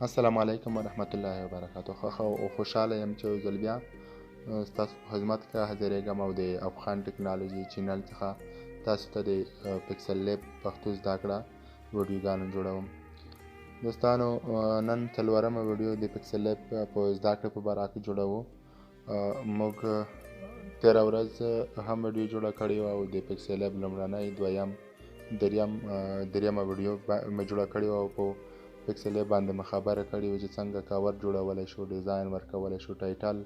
السلام علیکم ورحمت الله وبرکاته. ښه او خوشحاله یم چې یو ځل بیا ستاسو په خدمت کې حاضرېږم او د افغان ټکنالوژي channel څخه تاسو ته د PixelLab پښتو زده کړه ویډیوګانو جوړوم. دوستانو، نن څلورمه ویډیو د PixelLab په زده کړې په باره کې جوړوو. موږ تېره ورځ هم ویډیو جوړه کړې وه او د PixelLab لومړنۍ، دویم، دریمه ویډیو مې جوړه کړې وه او په PixelLab باندې مې خبره کړې وه چې څنګه cover جوړولی شو، design ورکولی شو، title،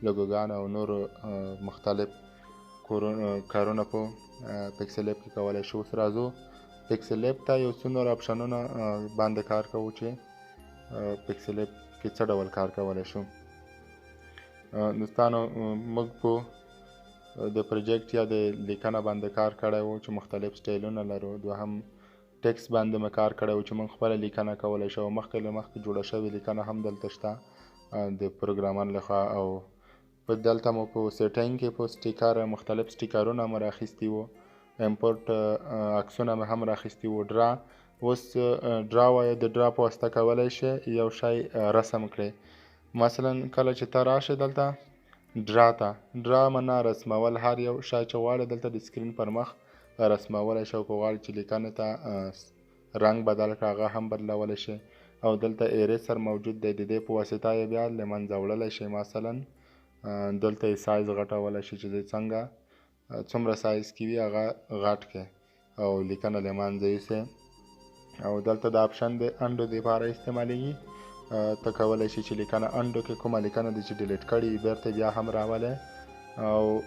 لوګوګان او نورو مختلف کارونه په PixelLab کې کولی شو. اوس راځو PixelLab ته یو څو نور آپشنونه باندې کار کوو چې PixelLab کې څه ډول کار کولی شو. دوستانو، موږ په د project یا د لیکنه باندې کار کړی و چې مختلف سټایلونه لرو. دوهم ټیکس باندې مې کار کړی و چې موږ خپله لیکنه کولی شو. مخکې له مخکې جوړه شوې لیکنه هم دلته شته د پروګرامر لخوا. او په دلته مو په setting کې په sticker مختلف سټیکرونه مو راخیستي وو، import عکسونه مې هم راخیستي وو. draw، اوس draw وایه، د draw په واسطه کولی شي یو شی رسم کړې. مثلا کله چې ته راشې دلته draw ته، draw معنا رسمول، هر یو شی چې غواړې دلته د screen پر مخ رسمولی شي. او که غواړې چې لیکنې ته رنګ بدل کړه، هغه هم بدلولی شي. او دلته eraser موجود دی، د دې په واسطه یې بیا له منځه وړلی شي. مثلا دلته یې سایز غټولی شي چې څنګه څومره سایز کې وي هغه غټ کړي او لیکنه له منځه یوسي. او دلته دا option د undo دپاره استعمالیږي. ته کولی شي چې لیکنه undo کې کومه لیکنه دې چې delete کړي بیرته بیا هم راولې. او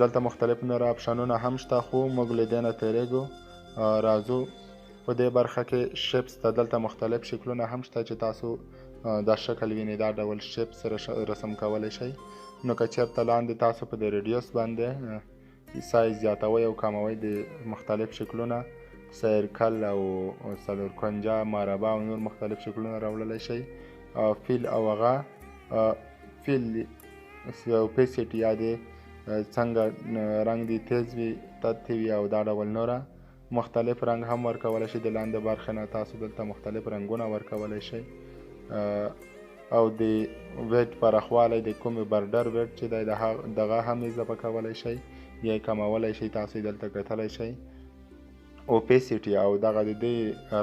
دلته مختلف نور آپشنونه هم شته، خو موږ له دې نه تېرېږو. راځو په دې برخه کې shapes ته. دلته مختلف شکلونه هم شته چې تاسو دا شکل وینئ، دا ډول shapes رسم کولی شئ. نو که چېرته لاندې تاسو په دې radius باندې سایز زیاتوئ او کموئ، د مختلف شکلونه circle او څلور کنجه، مربع او نور مختلف شکلونه راوړلی شئ. fill او هغه fill opacity یا د څنګه رنګ دی تیز وي، تت وي او دا ډول نوره مختلف رنګ هم ورکولی شئ. د لاندې برخې نه تاسو دلته مختلف رنګونه ورکولی شئ. او د width پراخوالی، د کومې border width چې دی دغه هم اضافه کولی شئ یا کمولی شئ، تاسو دلته کتلی شئ. opacity او دغه د دې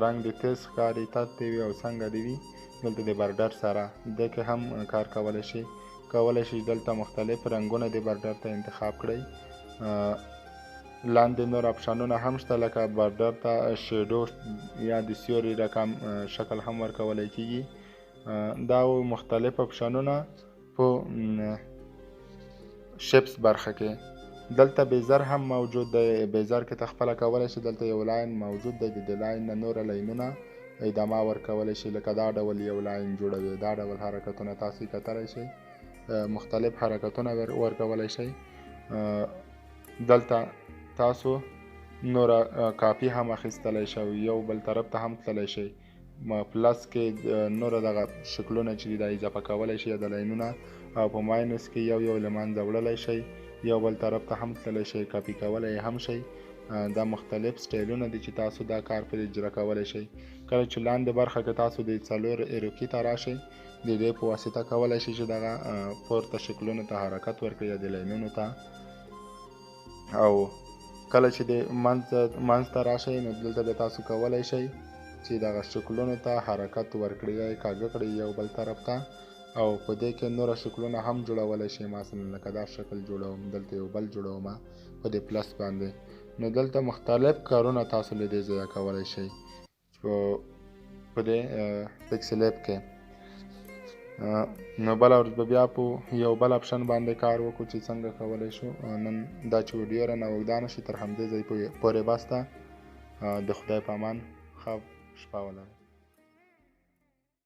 رنګ د تیز ښکاري، تت دی وي او څنګه دی وي، دلته د border سره دې کې هم کار کولی شئ. کولی شئ دلته مختلف رنګونه د border ته انتخاب کړئ. لاندې نور آپشنونه هم شته، لکه border ته shadow یا د سیوري رقم شکل هم ورکولی کیږي. دا مختلف آپشنونه په shapes برخه کې. دلته bezier هم موجود دی. bezier کې ته خپله کولی شي دلته یو line موجود دی، د دې line نه نوره لاینونه ادامه ورکولی شي. لکه دا ډول یو line جوړوي، دا ډول حرکتونه تاسو کتلی شئ، مختلف حرکتونه ورکولی شئ. دلته تاسو نوره کاپي هم اخیستلی شئ، یو بل طرف ته هم تللی شئ. plus کې نوره دغه شکلونه چې دي دا اضافه کولی شئ د لاینونه، او په minus کې یو یو له منځه وړلی شئ، یو بل طرف ته هم تللی شئ، کاپي کولی هم شئ. دا مختلف سټایلونه دي چې تاسو دا کار پر اجرا کولی شئ. کله چې لاندې برخه کې تاسو د څلور arrow key ته راشئ، د دې په واسطه کولی شئ چې دغه پورته شکلونو ته حرکت ورکړئ یا د لاینونو ته. او کله چې د منځ ته راشئ، نو دلته بیا تاسو کولی شئ چې دغه شکلونو ته حرکت ورکړئ یا یې کاږه کړئ یو بل طرف ته. او په دې کې نور شکلونه هم جوړولی شئ. مثلا لکه دا شکل جوړوم، دلته یو بل جوړوم په دې plus باندې. نو دلته مختلف کارونه تاسو له دې ځایه کولی شئ په دې PixelLab کې. نو بله ورځ به بیا په یو بل آپشن باندې کار وکړو چې څنګه کولی شو. نن دا چې ویډیو رانه اوږده نه شي، تر همدې ځای پورې بس ده. د خدای په امان، ښه شپه ولرئ.